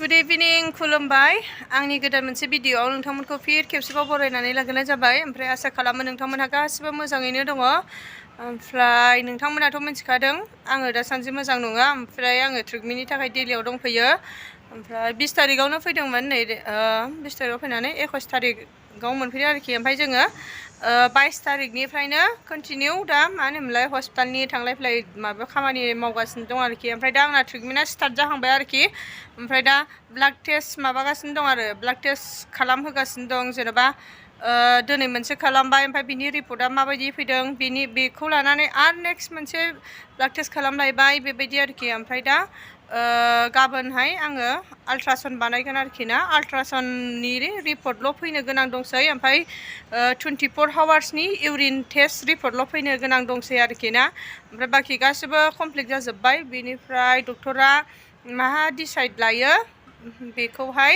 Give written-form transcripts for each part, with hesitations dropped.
Good evening, खुलुमबाय आंनि गोदान मोनसे भिडियोआव नोंथांमोनखौ फिन खेबसेबाव बरायनानै लागोनाय जाबाय ओमफ्राय आसा खालामो नोंथांमोनहा गासिबो मोजाङैनो दङ ओमफ्राय नोंथांमोनाथ' मिथिखादों आङो दासानसे मोजां नङा ओमफ्राय आङो ट्रिटमेन्टनि थाखाय दिल्लीयाव दंफैयो ओमफ्राय 20 तारिखआवनो फैदोंमोन नै 20 तारिखआव फैनानै 21 तारिखआव मोनफैदों आरोखि ओमफ्राय जोङो 22 तारिखनिफ्रायनो कन्टिनिउ दा मा होनोमोनलाय हस्पिटालनि थांलाय फैलाय माबा खामानि मावगासिनो दं आरोखि ओमफ्राय दा आंना ट्रिटमेन्टआ स्टार्ट जाहांबाय आरोखि ओमफ्राय दा ब्लाड टेस्ट माबागासिनो दं आरो ब्लाड टेस्ट खालामहोगासिनो दं जेनेबा दिनै मोनसे खालामबाय ओमफ्राय बिनि रिपर्टआ माबायदि फैदों बेखौ लानानै आरो नेक्स्ट मोनसे ब्लाड टेस्ट खालामलायबाय बेबायदि आरोखि ओमफ्राय दा गाबोनहाय आङो आल्ट्रासाउन्ड बानायगोन आरोखि ना आल्ट्रासाउन्डनि रिपर्टल' फैनो गोनां दंसै ओमफ्राय 24 आवार्सनि इउरिन टेस्ट रिपर्टल' फैनो गोनां दंसै आरोखि ना ओमफ्राय बाखि गासिबो कमप्लिट जाजोब्बाय बेनिफ्राय डक्टरा माहा डिसाइड लायो बेखौहाय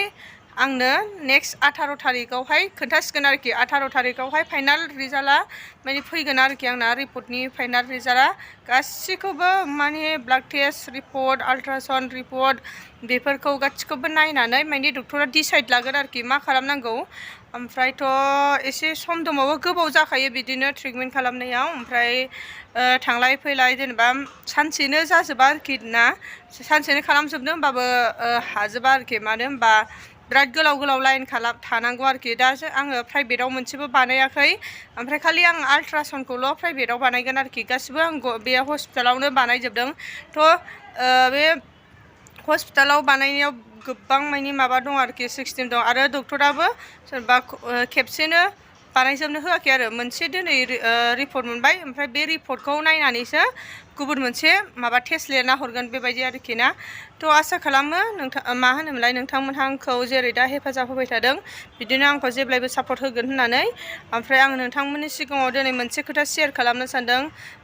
आंनो नेक्स्ट 18 तारिखआवहाय खोन्थासिगोन आरोखि 18 तारिखआवहाय फाइनाल रिजाल्टआ माने फैगोन आरोखि आंना रिपर्टनि फाइनाल रिजाल्टआ गासिखौबो माने blood test report ultrasound report बेफोरखौ गासिखौबो नायनानै माने डक्टरा डिसाइड लागोन आरोखि मा खालामनांगौ ओमफ्रायथ' एसे सम दंबावो गोबाव जाखायो बिदिनो ट्रिटमेन्ट खालामनायाव ओमफ्राय थांलाय फैलाय जेनेबा सानसेनो जाजोबा आरोखि ना सानसेनो खालामजोबनो होमबाबो हाजोबा आरोखि मानो होमबा बिराद गोलाव लाइन थानांगौ आरोखि दा आङो प्राइभेटाव मोनसेबो बानायाखै ओमफ्राय खालि आं आल्ट्रासाउन्डखौल' प्राइभेटाव बानायगोन आरोखि गासिबो आं बे हस्पिटालावनो बानायजोबदों थ' बे हस्पिटालाव बानायनायाव गोबां मानि माबा दं आरोखि सिस्टेम दं आरो डक्टराबो सोरबा खेबसेनो बानायजोबनो होआखै आरो मोनसे दिनै रिपर्ट मोनबाय ओमफ्राय बे रिपर्टखौ नायनानैसो गुबुन मोनसे माबा टेस्ट लिरना हरगोन बेबायदि आरोखि ना थ' आसा खालामो मा होनोमोनलाय नोंथांमोनहा आंखौ जेरै दा हेफाजाब होबाय थादों बिदिनो आंखौ जेब्लायबो सापर्ट होगोन होननानै ओमफ्राय आं नोंथांमोननि सिगाङाव दिनै मोनसे खोथा शेयार खालामनो सानदों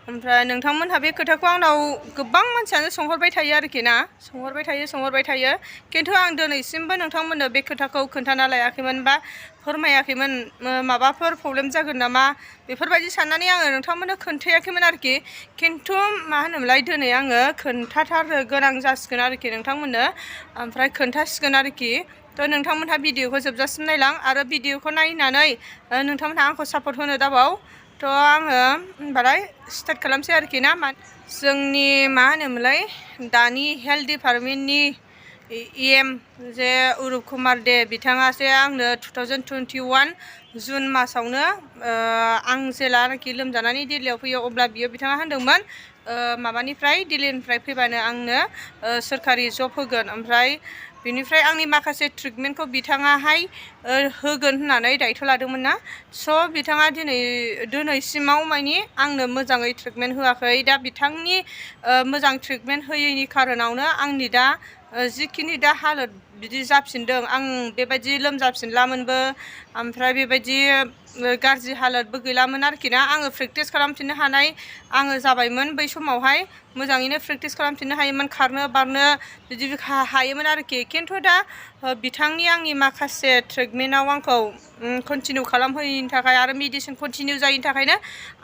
ओमफ्राय नोंथांमोनहा बे खोथाखौ आंनाव गोबां मानसियानो सोंहरबाय थायो आरोखि ना सोंहरबाय थायो खिन्थु आं दिनैसिमबो नोंथांमोननो बे खोथाखौ खोन्थाना लायाखैमोन बा फोरमायाखैमोन माबाफोर प्रब्लेम जागोन नामा बेफोरबायदि साननानै आङो नोंथांमोननो खोन्थायाखैमोन आरोखि खिन्थु मा होनोमोनलाय दिनै आङो खोन्थाथारनो गोनां जासिगोन आरोखि नोंथांमोननो ओमफ्राय खोन्थासिगोन आरोखि थ' नोंथांमोनहा भिडिअखौ जोबजासिम नायलां आरो भिडिअखौ नायनानै नोंथांमोनहा आंखौ सापर्ट होनो दाबाव थ' आङो होनबालाय स्टार्ट खालामसै आरोखि ना जोंनि मा होनोमोनलाय दानि हेल्थ डिपार्टमेन्टनि EM जे अरुप कुमार दे बिथाङासो आंनो 2021 जुन मासावनो आं जेलानाखि लोमजानानै दिल्लीयाव फैयो अब्ला बिथाङा होनदोंमोन माबानिफ्राय दिल्लीनिफ्राय फैबानो आंनो सोरखारि जब होगोन ओमफ्राय बिनिफ्राय आंनि माखासे ट्रिटमेन्टखौ बिथाङाहाय होगोन होननानै दायथ' लादोंमोन ना स' बिथाङा दिनैसिमाव मानि आंनो मोजाङै ट्रिटमेन्ट होआखै दा बिथांनि मोजां ट्रिटमेन्ट होयैनि खारनावनो आंनि दा जिखिनि दा हालोद बिदि जाफिनदों आं बेबायदि लोमजाफिनलामोनबो ओमफ्राय बेबायदि गाज्रि हालोदबो गैलामोन आरोखि ना आङो प्रेक्टिस खालामफिननो हानाय आङो जाबायमोन बै समावहाय मोजाङैनो प्रेक्टिस खालामफिननो हायोमोन खारनो बारनो बिदि हायोमोन आरोखि खिन्थु दा बिथांनि आंनि माखासे ट्रिटमेन्टआव आंखौ कन्टिनिउ खालामहोयैनि थाखाय आरो मेडिसिन कन्टिनिउ जायैनि थाखायनो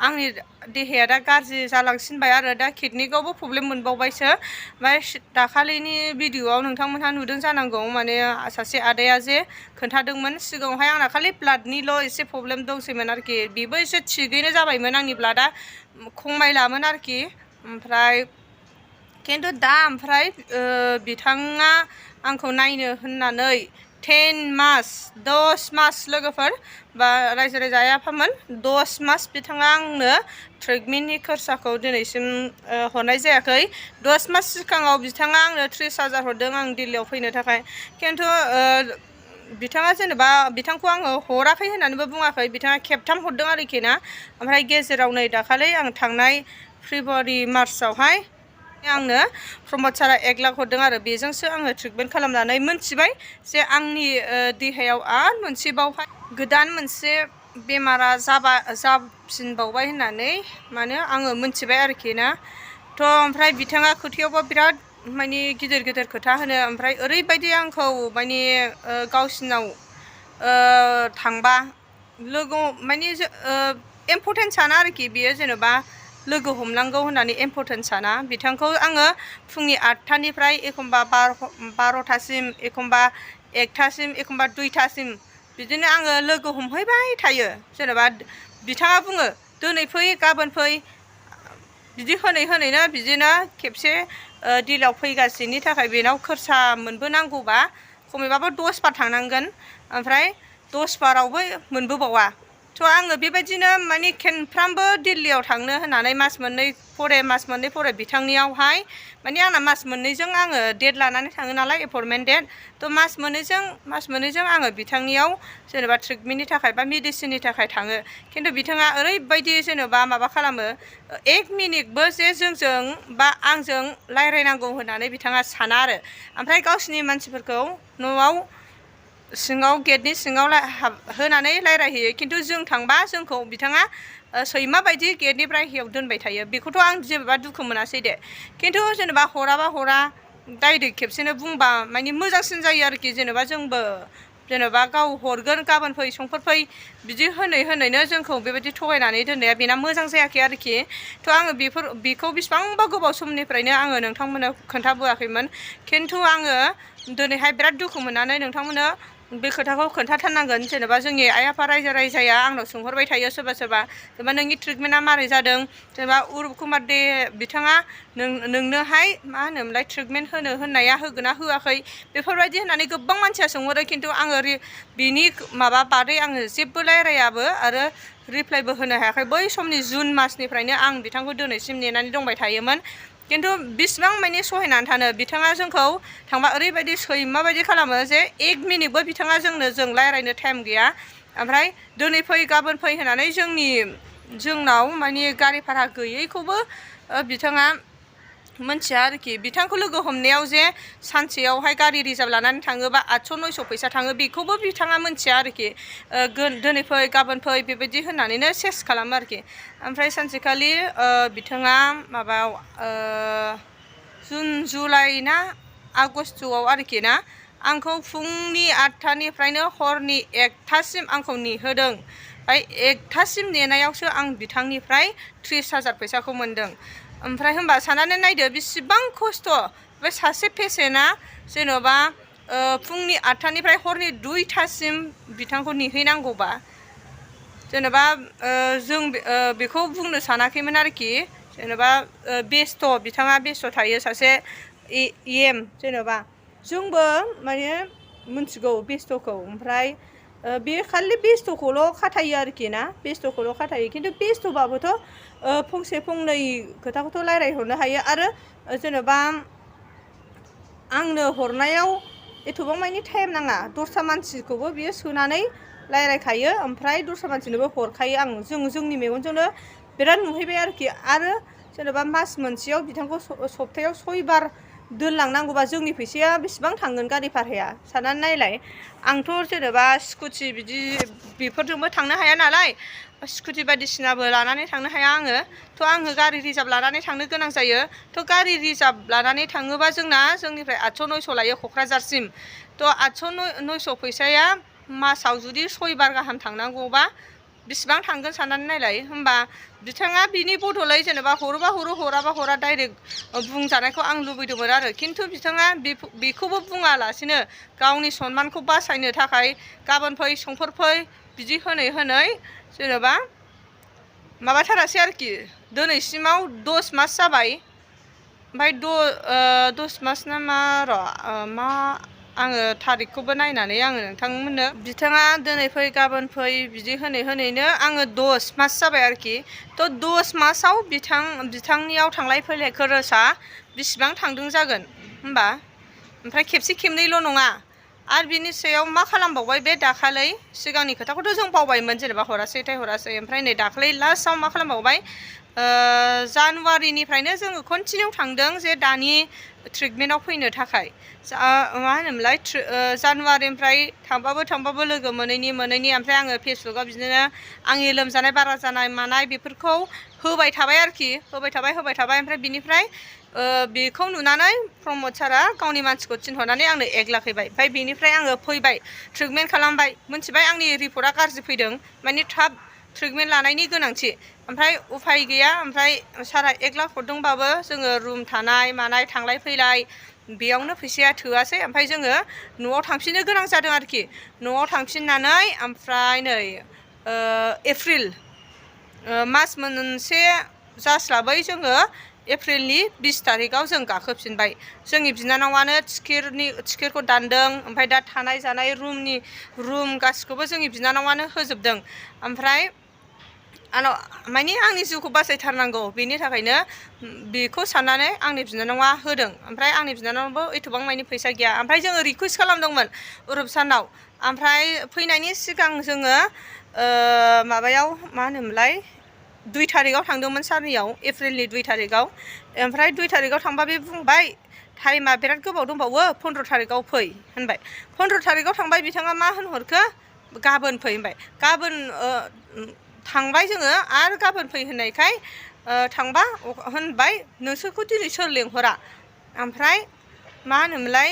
आंनि देहाया दा गाज्रि जालांसिनबाय आरो दा किडनिकआवबो प्रब्लेम मोनबावबायसो ओमफ्राय दाखालिनि भिडिअआव नोंथांमोनहा नुदों जानांगौ माने सासे आदाया जे खोन्थादोंमोन सिगाङावहाय आंना खालि ब्लाडनिल' एसे प्रब्लेम दंसैमोन आरोखि बेबो एसे थिगैनो जाबायमोन आंनि ब्लाडआ खमायलामोन आरोखि ओमफ्राय खिन्थु दा ओमफ्राय बिथाङा आंखौ नायनो होननानै 10 मास लोगोफोर बा रायजो आफामोन 10 मास बिथाङा आंनो ट्रिटमेन्टनि खरसाखौ दिनैसिम हरनाय जायाखै 10 मास सिगाङाव बिथाङा आंनो 30,000 हरदों आं दिल्लीयाव फैनो थाखाय खिन्थु बिथाङा जेनेबा बिथांखौ आङो हराखै होननानैबो बुङाखै बिथाङा खेबथाम हरदों आरोखि ना ओमफ्राय गेजेराव नै दाखालि आं थांनाय फेब्रुवारि मार्चआवहाय आंनो प्रमद सारा 1 लाख हरदों आरो बेजोंसो आङो ट्रिटमेन्ट खालामनानै मोनथिबाय जे आंनि देहायाव आरो मोनसेबावहाय गोदान मोनसे बेमारा जाफिनबावबाय होननानै माने आङो मोनथिबाय आरोखि ना थ' ओमफ्राय बिथाङा खोथायावबो बिराद माने गिदिर खोथा होनो ओमफ्राय ओरैबायदि आंखौ माने गावसिनाव थांबा लोगो माने इम्परटेन्ट साना आरोखि बियो जेनेबा लोगो हमनांगौ होननानै इम्परटेन्ट साना बिथांखौ आङो फुंनि 8टानिफ्राय एखमबा 12टासिम एखमबा 1टासिम एखमबा 2टासिम बिदिनो आङो लोगो हमहैबाय थायो जेनेबा बिथाङा बुङो दिनै फै गाबोन फै बिदि होनैनो बिदिनो खेबसे दिलाव फैगासेनि थाखाय बेनाव खरसा मोनबोनांगौबा खमैबाबो 10 बार थांनांगोन ओमफ्राय 10 बारावबो मोनबोबावा थ' आङो बेबायदिनो माने खेनफ्रामबो दिल्लीयाव थांनो होननानै मास मोननै फरे बिथांनियावहाय माने आंना मास मोननैजों आङो डेट लानानै थाङो नालाय एपइन्टमेन्ट डेट थ' मास मोननैजों आङो बिथांनियाव जेनेबा ट्रिटमेन्टनि थाखाय बा मेडिसिननि थाखाय थाङो खिन्थु बिथाङा ओरैबायदि जेनेबा माबा खालामो 1 मिनिटबो जे जोंजों बा आंजों रायज्लायनांगौ होननानै बिथाङा साना आरो ओमफ्राय गावसिनि मानसिफोरखौ न'आव सिङाव गेटनि सिङाव होनानै रायज्लायहैयो खिन्थु जों थांबा जोंखौ बिथाङा सैमा बायदि गेटनि बायहेरायाव दोनबाय थायो बेखौथ' आं जेनेबा दुखु मोनासै दे खिन्थु जेनेबा हराबा हरा डाइरेक्ट खेबसेनो बुंबा माने मोजांसिन जायो आरोखि जेनेबा जोंबो जेनेबा गाव हरगोन गाबोन फै समफोर फै बिदि होनैनो जोंखौ बेबायदि थगायनानै दोननाया बेना मोजां जायाखै आरोखि थ' आङो बेखौ बेसेबांबा गोबाव समनिफ्रायनो आङो नोंथांमोननो खोन्थाबोआखैमोन खिन्थु आङो दिनैहाय बिराद दुखु मोननानै नोंथांमोननो बे खोथाखौ खोन्थाथारनांगोन जेनेबा जोंनि आइ आफा रायजाया आंनाव सोंहरबाय थायो सोरबा जेनेबा नोंनि ट्रिटमेन्टआ मारै जादों जेनेबा अरुप कुमार दे बिथाङा नोंनोहाय मा होनोमोनलाय ट्रिटमेन्ट होननाया होगोना होआखै बेफोरबायदि होननानै गोबां मानसिया सोंहरो खिन्थु आङो बिनि माबा बादै आङो जेबो रायलायाबो आरो रिप्लाइबो होनो हायाखै बै समनि जुन मासनिफ्रायनो आं बिथांखौ दिनैसिम नेनानै दंबाय थायोमोन खिन्थु बिसिबां माने सहायनानै थानो बिथाङा जोंखौ थांबा ओरैबायदि सैमा बायदि खालामो जे 1 मिनिटबो बिथाङा जों रायलायनो टाइम गैया ओमफ्राय दिनै फै गाबोन फै होननानै जोंनाव माने गारि भारा गैयैखौबो बिथाङा मोनथिया आरोखि बिथांखौ लोगो हमनायाव जे सानसेयावहाय गारि रिजार्भ लानानै थाङोबा 800-900 फैसा थाङो बेखौबो बिथाङा मोनथिया आरोखि दिनै फै गाबोन फै बेबायदि होननानैनो सेस खालामो आरोखि ओमफ्राय सानसेखालि बिथाङा माबायाव जुन जुलाइ ना आगस्ट'आव आरोखि ना आंखौ फुंनि 8टानिफ्रायनो हरनि 1टासिम आंखौ नेहोदों ओमफ्राय 1टासिम नेनायावसो आं बिथांनिफ्राय 30,000 फैसाखौ मोनदों ओमफ्राय होनबा साननानै नायदो बेसेबां खस्थ' बे सासे पेसेन्टआ जेन'बा फुंनि 8टानिफ्राय हरनि 2टासिम बिथांखौ नेहैनांगौबा जेनेबा जों बेखौ बुंनो सानाखैमोन आरोखि जेनेबा बेस्थ' बिथाङा बेस्थ' थायो सासे EM जेनेबा जोंबो माने मिथिगौ बेस्थ'खौ ओमफ्राय बे खालि बेस्थ'खौल' खाथायो आरोखि ना बेस्थ'खौल' खाथायो खिन्थु बेस्थ'बाबोथ' फंसे फंनै खोथाखौथ' रायज्लायहरनो हायो आरो जेनेबा आंनो हरनायाव एथ'बां मानि टाइम नाङा दस्रा मानसिखौबो बियो सोनानै रायज्लायखायो ओमफ्राय दस्रा मानसिनोबो हरखायो आं जोंनि मेगनजोंनो बिराद नुहैबाय आरोखि आरो जेनेबा मास मोनसेयाव बिथांखौ सप्तायाव 6 बार दोनलांनांगौबा जोंनि फैसाया बेसेबां थांगोन गारि भाराया साननानै नायलाय आंथ' जेनेबा स्कुटि बिदि बेफोरजोंबो थांनो हाया नालाय स्कुटि बायदिसिनाबो लानानै थांनो हाया आङो गारि रिजार्भ लानानै थांनो गोनां जायो थ' गारि रिजार्भ लानानै थाङोबा जोंनिफ्राय 800-900 लायो क'क्राझारसिम थ' 800-900 फैसाया मासाव जुदि 6 बार गाहाम थांनांगौबा बेसेबां थांगोन साननानै नायलाय होमबा बिथाङा बिनि बदलै जेनेबा हरोबा हरो हराबा हरा डाइरेक्ट बुंजानायखौ आं लुबैदोंमोन आरो खिन्थु बिथाङा बेखौबो बुङालासिनो गावनि सनमानखौ बासायनो थाखाय गाबोन फै समफोर फै बिदि होनै जेनेबा माबाथारासै आरोखि दिनैसिमाव 10 मास जाबाय ओमफ्राय 10 मास ना मा मा आङो थारिखखौबो नायनानै आङो नोंथांमोननो बिथाङा दिनै फै गाबोन फै बिदि होनैनो आङो 10 मास जाबाय आरोखि थ' 10 मासाव बिथांनियाव थांलाय फैलाय खरसा बेसेबां थांदों जागोन होमबा ओमफ्राय खेबसे खेबनैल' नङा आरो बिनि सायाव मा खालामबावबाय बे दाखालै सिगांनि खोथाखौथ' जों बावबायमोन जेनेबा हरासै ओमफ्राय नै दाखालै लास्टआव मा खालामबावबाय जानुवारिनिफ्रायनो जोङो कन्टिनिउ थांदों जे दानि ट्रिटमेन्टआव फैनो थाखाय मा होनोमोनलाय जानुवारिनिफ्राय थांबाबो लोगो मोनैनि ओमफ्राय आङो फेसबुकआव बिदिनो आंनि लोमजानाय बारा जानाय मानाय बेफोरखौ होबाय थाबाय आरोखि होबाय थाबाय ओमफ्राय बिनिफ्राय बेखौ नुनानै प्रमद सारा गावनि मानसिखौ थिनहरनानै आंनो एग्लाखैबाय ओमफ्राय बेनिफ्राय आङो फैबाय ट्रिटमेन्ट खालामबाय मिथिबाय आंनि रिपर्टआ गाज्रि फैदों माने थाब ट्रिटमेन्ट लानायनि गोनांथि ओमफ्राय उफाय गैया ओमफ्राय सारा 1 लाख हरदोंबाबो जोङो रुम थानाय मानाय थांलाय फैलाय बेयावनो फैसाया थोआसै ओमफ्राय जोङो न'आव थांफिननो गोनां जादों आरोखि न'आव थांफिननानै ओमफ्राय नै एप्रिल मास मोनसे जास्लाबै जोङो एप्रिलनि 20 तारिखआव जों गाखोफिनबाय जोंनि बिनानावानो टिकेटखौ दानदों ओमफ्राय दा थानाय जानाय रुम गासिखौबो जोंनि बिनानावानो होजोबदों ओमफ्राय माने आंनि जिउखौ बासायथारनांगौ बेनि थाखायनो बेखौ साननानै आंनि बिनानावा होदों ओमफ्राय आंनि बिनानावबो एथबां मानि फैसा गैया ओमफ्राय जोङो रिकुवेस्ट खालामदोंमोन अरुप सारनाव ओमफ्राय फैनायनि सिगां जोङो माबायाव मा होनोमोनलाय 2 तारिखआव थांदोंमोन सारनियाव एप्रिलनि 2 तारिखआव ओमफ्राय 2 तारिखआव थांबा बे बुंबाय टाइमा बिराद गोबाव दंबावो 15 तारिखआव फै होनबाय 15 तारिखआव थांबाय बिथाङा मा होनहरखो गाबोन फै होनबाय गाबोन थांबाय जोङो आरो गाबोन फै होननायखाय थांबा होनबाय नोंसोरखौ दिनै सोर लेंहरा ओमफ्राय मा होनोमोनलाय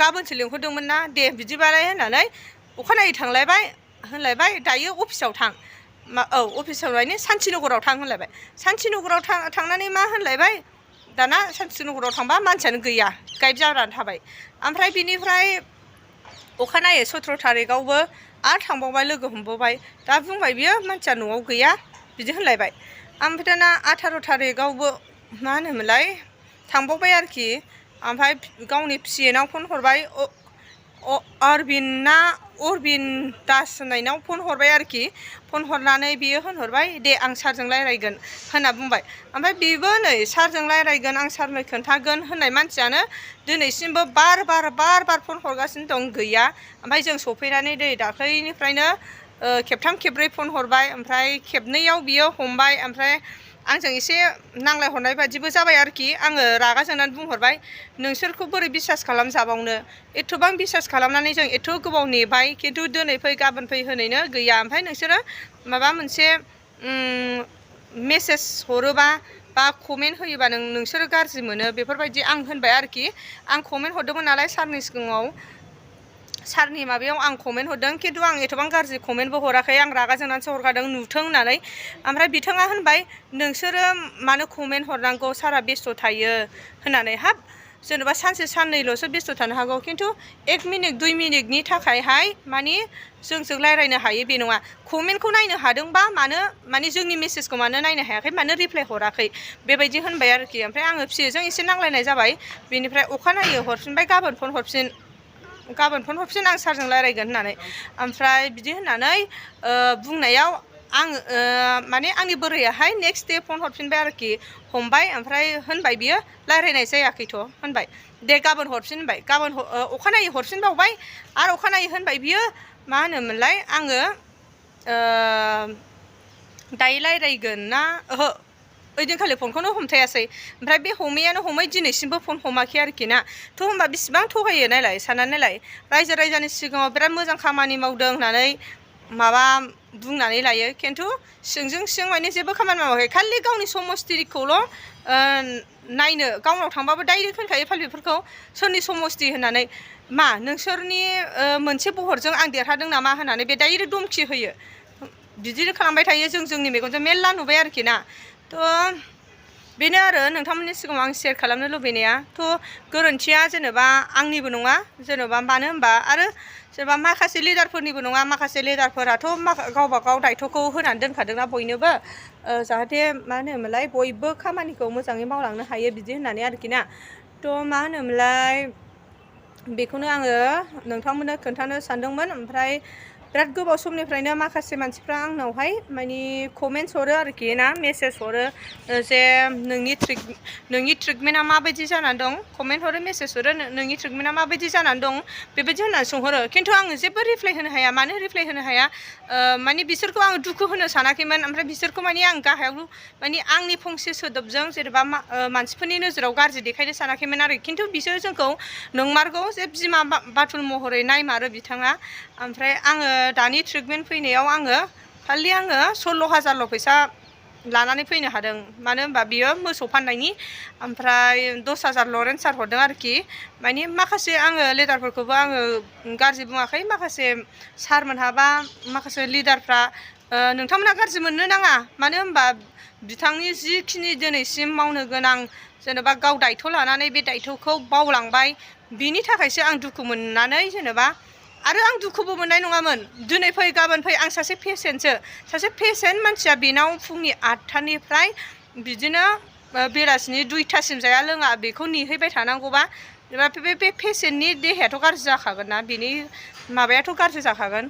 गाबोनसो लेंहरदोंमोन ना दे बिदिबालाय होननानै अखानायै थांलायबाय होनलायबाय दायो अफिसाव थां अफिसाव माने शान्तिनगराव थां होनलायबाय शान्तिनगराव थांनानै मा होनलायबाय दाना शान्तिनगराव थांबा मानसियानो गैया गायब जानानै थाबाय ओमफ्राय बिनिफ्राय अखानायै 17 तारिखआवबो आरो थांबावबाय लोगो हमबावबाय दा बुंबाय बियो मानसिया न'आव गैया बिदि होनलायबाय ओमफ्राय दाना 18 तारिखआवबो मा होनोमोनलाय थांबावबाय आरोखि ओमफ्राय गावनि पिएनाव फन हरबाय अरबिन दास होननायनाव फन हरबाय आरोखि फन हरनानै बियो होनहरबाय दे आं सारजों रायज्लायगोन होनना बुंबाय ओमफ्राय बेबो नै सारजों रायज्लायगोन आं सारनो खोन्थागोन होननाय मानसियानो दिनैसिमबो बार बार फन हरगासिनो दं गैया ओमफ्राय जों सफैनानै दाख्लैनिफ्रायनो खेबथाम खेबब्रै फन हरबाय ओमफ्राय खेबनैयाव बियो हमबाय ओमफ्राय आंजों एसे नांलाय हरनाय बादिबो जाबाय आरोखि आङो रागा जोंनानै बुंहरबाय नोंसोरखौ बोरै बिसास खालामजाबावनो एथबां बिसास खालामनानै जों एथ' गोबाव नेबाय खिन्थु दिनै फै गाबोन फै होनैनो गैया ओमफ्राय नोंसोरो माबा मोनसे मेसेज हरोबा बा कमेन्ट होयोबा नोंसोरो गाज्रि मोनो बेफोरबायदि आं होनबाय आरोखि आं कमेन्ट हरदोंमोन नालाय सारनि सिगाङाव सारनि माबायाव आं कमेन्ट हरदों खिन्थु आं एथबां गाज्रि कमेन्टबो हराखै आं रागा जोंनानैसो हरखादों नुथों होननानै ओमफ्राय बिथाङा होनबाय नोंसोरो मानो कमेन्ट हरनांगौ सारा बेस्थ' थायो होननानै हाब जेनेबा सानसे साननैल'सो बेस्थ' थानो हागौ खिन्थु 1 मिनिट 2 मिनिटनि थाखायहाय माने जोंजों रायज्लायनो हायो बे नङा कमेन्टखौ नायनो हादोंबा माने जोंनि मेसेजखौ मानो नायनो हायाखै मानो रिप्लाय हराखै बेबायदि होनबाय आरोखि ओमफ्राय आङो फिसाजों एसे नांलायनाय जाबाय बेनिफ्राय अखानायै हरफिनबाय गाबोन फन हरफिन आं सारजों रायज्लायगोन होननानै ओमफ्राय बिदि होननानै बुंनायाव आं माने आंनि बोरायाहाय नेक्स्ट दे फन हरफिनबाय आरोखि हमबाय ओमफ्राय होनबाय बियो रायज्लायनाय जायाखैथ' होनबाय दे गाबोन हरफिन होनबाय गाबोन अखानायै हरफिनबावबाय आरो अखानायै होनबाय बियो मा होनोमोनलाय आङो दायो रायज्लायगोन ना ओहो ओइदिनखालि फनखौनो हमथायासै ओमफ्राय बे हमैयानो हमै दिनैसिमबो फन हमाखै आरोखि ना थ' होनबा बेसेबां थगायो नायलाय साननानै नायलाय रायजोनि सिगाङाव बिराद मोजां खामानि मावदों होननानै माबा बुंनानै लायो खिन्थु सिंजों सिं माने जेबो खामानि मावाखै खालि गावनि समस्थिखौल' नायनो गावनाव थांबाबो डाइरेक्ट होनखायो बेफोरखौ सोरनि समस्ति होननानै मा नोंसोरनि मोनसे बहरजों आं देरहादों नामा होननानै बे डाइरेक्ट धमखि होयो बिदिनो खालामबाय थायो जोंनि मेगनजों मेरला नुबाय आरोखि ना थ' बेनो आरो नोंथांमोननि सिगाङाव आं शेयार खालामनो लुबैनाया थ' गोरोन्थिया जेनेबा आंनिबो नङा जेनेबा मानो होनबा आरो जेनेबा माखासे लिडारफोरनिबो नङा माखासे लिडारफोराथ' गावबा गाव दायथ'खौ होनानै दोनखादोंना बयनोबो जाहाथे मा होनोमोनलाय बयबो खामानिखौ मोजाङै मावलांनो हायो बिदि होननानै आरोखि ना थ' मा होनोमोनलाय बेखौनो आङो नोंथांमोननो खोन्थानो सानदोंमोन ओमफ्राय बिराद गोबाव समनिफ्रायनो माखासे मानसिफ्रा आंनावहाय माने कमेन्टस हरो आरोखि ना मेसेज हरो जे नोंनि ट्रिटमेन्टआ माबायदि जानानै दं कमेन्ट हरो मेसेज हरो नोंनि ट्रिटमेन्टआ माबायदि जानानै दं बेबायदि होननानै सोंहरो खिन्थु आङो जेबो रिप्लाय होनो हाया मानो रिप्लाय होनो हाया माने बिसोरखौ आं दुखु होनो सानाखैमोन ओमफ्राय बिसोरखौ माने आं गाहायाव माने आंनि फंसे सोदोबजों जेनेबा मानसिफोरनि नोजोराव गाज्रि देखायनो सानाखैमोन आरो खिन्थु बिसोरो जोंखौ नंमारगौ जे बिमा बाथुल महरै नायमारो बिथाङा ओमफ्राय आङो दानि ट्रिटमेन्ट फैनायाव आङो 16,000ल' फैसा लानानै फैनो हादों मानो होनबा बियो मोसौ फाननायनि ओमफ्राय 10,000 लरेन्स सार हरदों आरोखि माने माखासे आङो लिडारफोरखौबो आङो गाज्रि बुङाखै माखासे सारमोनहाबा माखासे लिडारफ्रा नोंथांमोना गाज्रि मोननो नाङा मानो होनबा बिथांनि जिखिनि दिनैसिम मावनो गोनां जेनेबा गाव दायथ' लानानै बे दायथ'खौ बावलांबाय बिनि थाखायसो आं दुखु मोननानै जेनेबा आरो आं दुखुबो मोननाय नङामोन दिनै फै गाबोन फै आं सासे पेसेन्ट मानसिया बेनाव फुंनि 8टानिफ्राय बिदिनो बेलासिनि 2टासिम जाया लोङा बेखौ नेहैबाय थानांगौबा बे पेसेन्टनि देहायाथ' गाज्रि जाखागोन ना बेनि माबायाथ' गाज्रि जाखागोन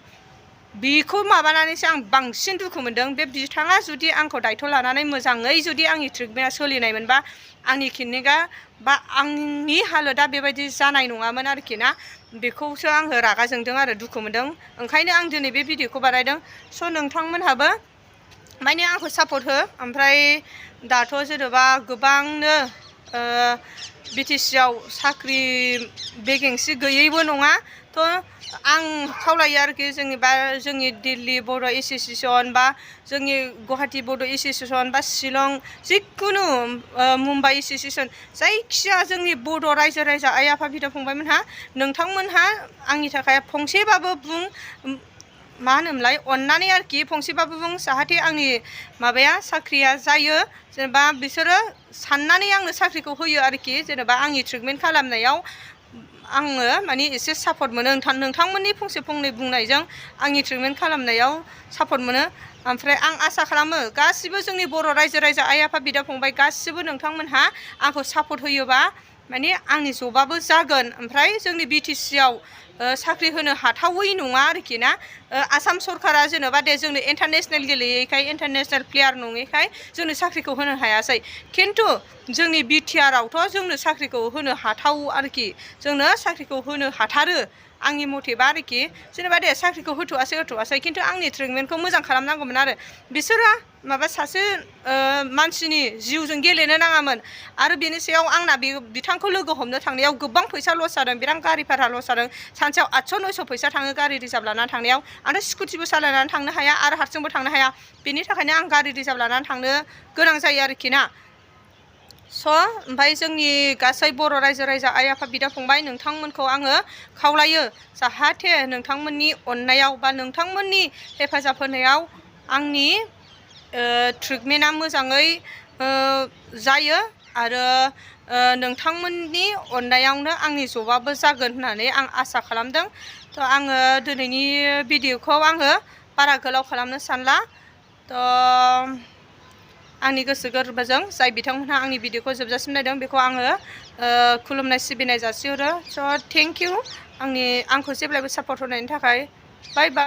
बेखौ माबानानैसो आं बांसिन दुखु मोनदों बे बिथाङा जुदि आंखौ दायथ' लानानै मोजाङै जुदि आंनि ट्रिटमेन्टआ सोलिनायमोनबा आंनि किडनिकआ बा आंनि हालोदा बेबायदि जानाय नङामोन आरोखि ना बेखौसो आङो रागा जोंदों आरो दुखु मोनदों ओंखायनो आं दिनै बे भिडिअखौ बानायदों स' नोंथांमोनहाबो माने आंखौ सापर्ट हो ओमफ्राय दाथ' जेनेबा गोबांनो BTC आव साख्रि भेकेन्सि गैयैबो नङा थ' आं खावलायो आरोखि जोंनि दिल्ली बड' एस'सिएसन बा जोंनि गुवाहाटी बड' एस'सिएसन बा शिलं जिखुनु मुम्बाइ एस'सिएसन जायखिया जोंनि बड' रायजो राजा आइ आफा बिदा फंबायमोनहा नोंथांमोनहा आंनि थाखाय फंसेबाबो बुं मा होनोमोनलाय अननानै आरोखि फंसेबाबो बुं जाहाथे आंनि माबाया साख्रिया जायो जेनेबा बिसोरो साननानै आंनो साख्रिखौ होयो आरोखि जेनेबा आंनि ट्रिटमेन्ट खालामनायाव आङो माने एसे सापर्ट मोनो नोंथांमोननि फंसे फंनै बुंनायजों आंनि ट्रिटमेन्ट खालामनायाव सापर्ट मोनो ओमफ्राय आं आसा खालामो गासिबो जोंनि बर' रायजो राजा आइ आफा बिदा फंबाय गासिबो नोंथांमोनहा आंखौ सापर्ट होयोबा माने आंनि जबाबो जागोन ओमफ्राय जोंनि BTC आव साख्रि होनो हाथावै नङा आरोखि ना आसाम सरकारा जेनेबा दे जोंनो इन्टारनेसनेल गेलेयैखाय इन्टारनेसनेल प्लेयार नङैखाय जोंनो साख्रिखौ होनो हायासै खिन्थु जोंनि BTR आवथ' जोंनो साख्रिखौ होनो हाथाव आरोखि जोंनो साख्रिखौ होनो हाथारो आंनि मथेबा आरोखि जेनेबा दे साख्रिखौ होथ'वासै खिन्थु आंनि ट्रिटमेन्टखौ मोजां खालामनांगौमोन आरो बिसोरो माबा सासे मानसिनि जिउजों गेलेनो नाङामोन आरो बेनि सायाव आंना बिथांखौ लोगो हमनो थांनायाव गोबां फैसा लस जादों बिराद गारि भारा लस जादों सानसेयाव 800-900 फैसा थाङो गारि रिजार्भ लानानै थांनायाव आरो स्कुटिबो सालायनानै थांनो हाया आरो हारसिंबो थांनो हाया बेनि थाखायनो आं गारि रिजार्भ लानानै थांनो गोनां जायो आरोखि ना स' ओमफ्राय जोंनि गासै बर' रायजो राजा आइ आफा बिदा फंबाय नोंथांमोनखौ आङो खावलायो जाहाथे नोंथांमोननि अननायाव बा नोंथांमोननि हेफाजाब होनायाव आंनि ट्रिटमेन्टआ मोजाङै जायो आरो नोंथांमोननि अननायावनो आंनि जबाबो जागोन होननानै आं आसा खालामदों थ' आङो दिनैनि भिडिअखौ आङो बारा गोलाव खालामनो सानला थ' आंनि गोसो गोरबोजों जाय बिथांमोनहा आंनि भिडिअखौ जोबजासिम नायदों बेखौ आङो खुलुमनाय सिबिनाय जासिहरो स' थेंक इउ आंखौ जेब्लायबो सापर्ट होनायनि थाखाय बाय बाय